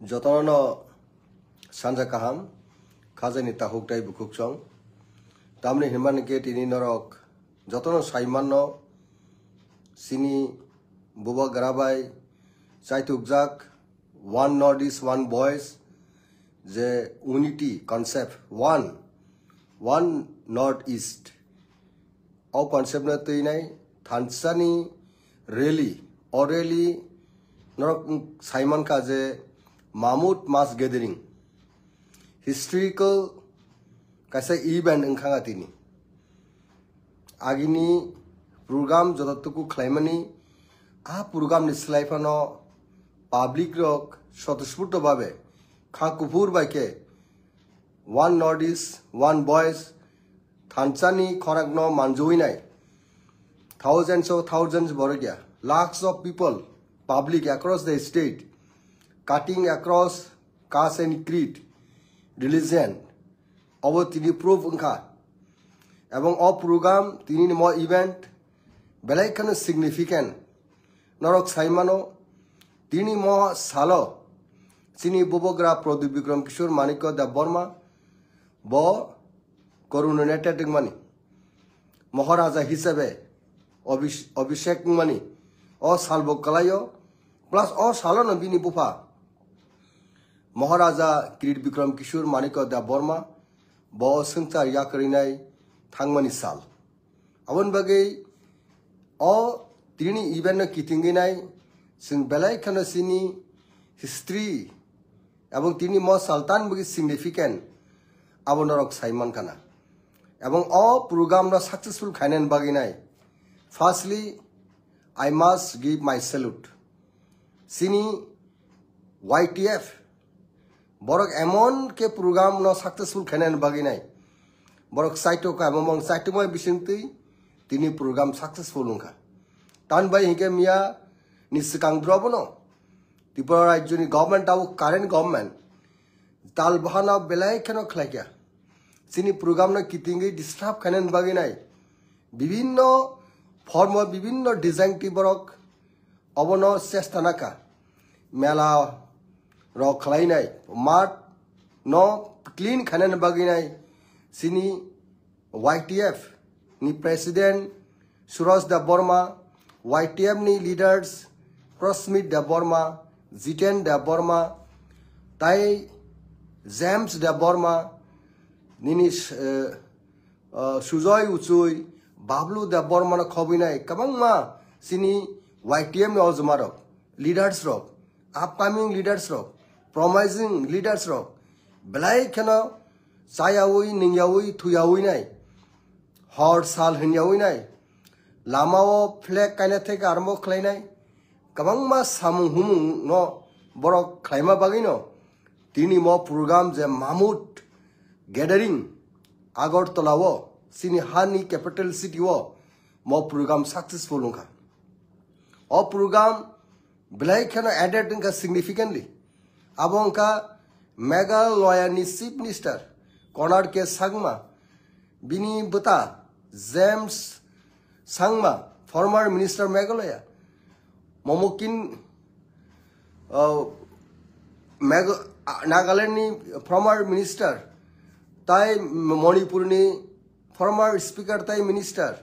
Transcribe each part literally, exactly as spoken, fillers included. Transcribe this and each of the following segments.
Jotono sanja kaham, khajani takhuk tai bukhuk chong. Tamni hinmani khe tini norok jotono saimanno sini bubagra bai chaitukjak One North East, One Voice, je unity concept, one, One North East. O concept no twi nai thansani rally, o rally norok saimankha je Mamut Mass Gathering, historical kaisa event wngkha tini. Agini program joto tuku khlaimani, a program ni slai phano public rok sotosputo babe kha kuphur bai khe One North East, One Voice, thansani khorang no manjui nai. Thousands of thousands borok ya, lakhs of people, public across the state, cutting across caste and creed, religion, obo tini proof wngkha. Ebong o program tini ni mo event belai kheno significant. Norok saimano, tini mo salo chini bubagra Pradyut Bikram Kishore Manikya Debbarma bo coronated wngmani, Maharaja hisabe abhis-, Abhishek wngmani o salbo kwlaio, plus o salono bini bupha Maharaja Kirit Bikram Kishore Manikya Debbarma bo swngchar yakarwi nai thangmani sal. Aboni bagwi o tini event no kitingwi nai chwng belai kheno chini history ebong tini mo saltan bagwi significant abo norok sai mankhana. Ebong o program no successful khainani bagwi nai firstly I must give my salute chini Y T F borok emon khe program no successful khainani bagwi nai. Borok saito ka mong saito mai bisingtwi tini program successful wngkha. Tan bai hinkhe miya ni swkang drobo no Tripura rajyo ni government abo current government tal bahana belai kheno khlaikha. Chini program no kitingwi disturb khainani bagwi nai. Bibinno form o bibinno design twi borok obono chesta nakha. Mela rok khlainai, mat no clean khainani bagwi nai chini Y T F ni president Suraj Debbarma, Y T F ni leaders Prasmit Debbarma, Jiten Debbarma, tai James Debbarma, nini, eh, uh, Sujoy Uchui, Bablu Debbarma no khobwi nai kwbangma chini Y T F ni ojoma rok, leaders rok, upcoming leaders rok, promising leaders rok belai kheno chayawi, ningyawi, thuyawi nai, hor sal hinyawi nai, lama o flag kaina theke arombo khlai nai, kwbangma samung humung no borok khlaima bagwi no tini mo program je Mamut Gathering Agartala o chini hani capital city o mo program successful wngkha. O program belai kheno added wngkha significantly. Abo wngkha Meghalaya ni Chief Minister Conrad K Sangma, bini bwta James Sangma, former Minister Meghalaya, Momokin, uh, Meg-, uh, Nagaland ni former minister, tai Manipur ni former speaker tai minister,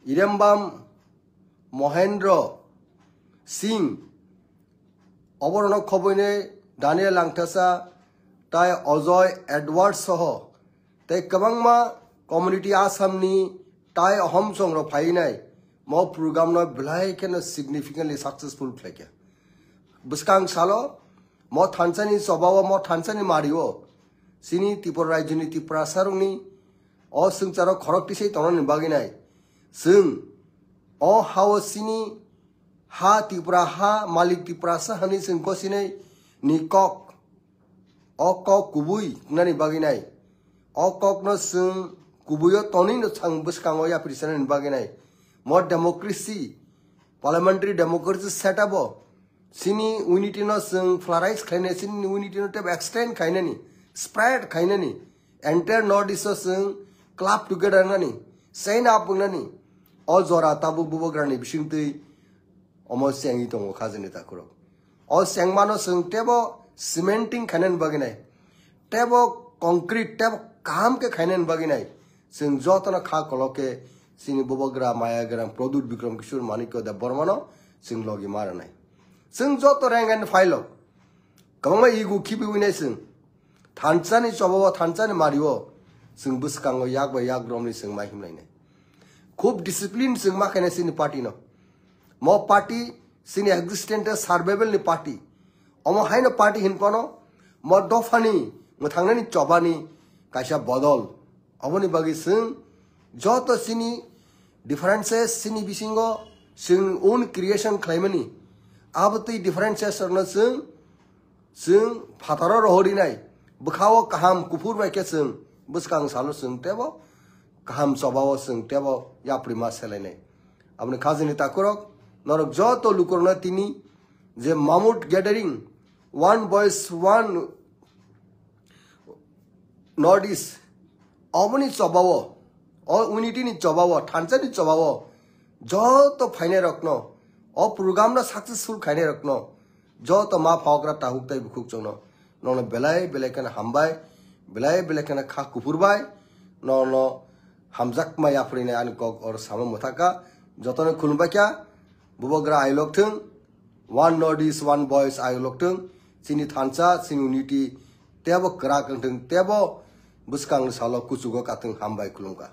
Irembam Mohendro Singh, oborno khobwini Daniel Langthasa tai Ajoy Edward soho tei kwbangma community Assam ni tai Ahom songrok phainai mo program no belai kheno significantly successful khlaikha. Bwskang salo mo thansani chobao mo thansani mario chini Tripura rajyoni Tiprasarokni o swngcharo khorok tisai tongnani bagwi nai. Chwng o hao chini ha Tripura ha malik Tiprasa hani chwng gosinai ni kok. O kok kubui wngnani bagwi nai. O kokno chwng kubuio tonwi no chang bwskango yapri sanani bagwi nai. Mo democracy, parliamentary democracy setup o chini unity no chwng polarize khlainai, chini unity no tei extend khainani, spread khainani, entire North East o chwng club together wngnani, chain up wngnani. O jora tabuk bubagrani bisingtwi omo chengwi tongo khajani takhurok. O chengmano chwng tebo cementing khainani bagwi nai, tebo concrete, tebo kaham khe khainani bagwi nai. Chwng jotono kha kolok khe chini bubagra maya gwnang Pradyut Bikram Kishore Manikya Debbarmano chwng logi ma rwnai. Chwng joto rank and file o kwbangma ego khibiwi nai chwng. Thansani chobao, thansani mario chwng bwskango yak bai yak romni chwng ma himlainai. Khub discipline chwng ma khainai chini party no. Mo party chini existence survival ni party. Omo haino party hinphano mo dophani mwthangnani chobani kaisa bodol. Oboni bagwi chwng joto chini differences chini bisingo chwng own creation khlaimani. Abo twi differences rokno chwng chwng phataro rohorinai, bwkhao kaham kuphur bai khe chwng bwskang salo chwng tebo kaham chobao chwng tebo yaprima selainai. Aboni khajini takhurok norok joto lukurokno tini je Mamut Gathering, One Voice, One North East, oboni chobao, o unity ni chobao, thansa ni chobao, joto phainai rokno, o program no successful khainai rokno, joto ma phokra tahuk tai bukhuk chwngno, nono belai belai kheno hambai, belai belai kheno kha kuphur bai, nono hamjakma yaprinai ani kok or sama mwthaka, jotono khulumbai kha, bubagra ayilok thung, One North East, One Voice ayilok thung, chini thansa, chini unity, tebo kwrak wng thung, tebo bwskang salo kuchugo kathung hambai khulumkha.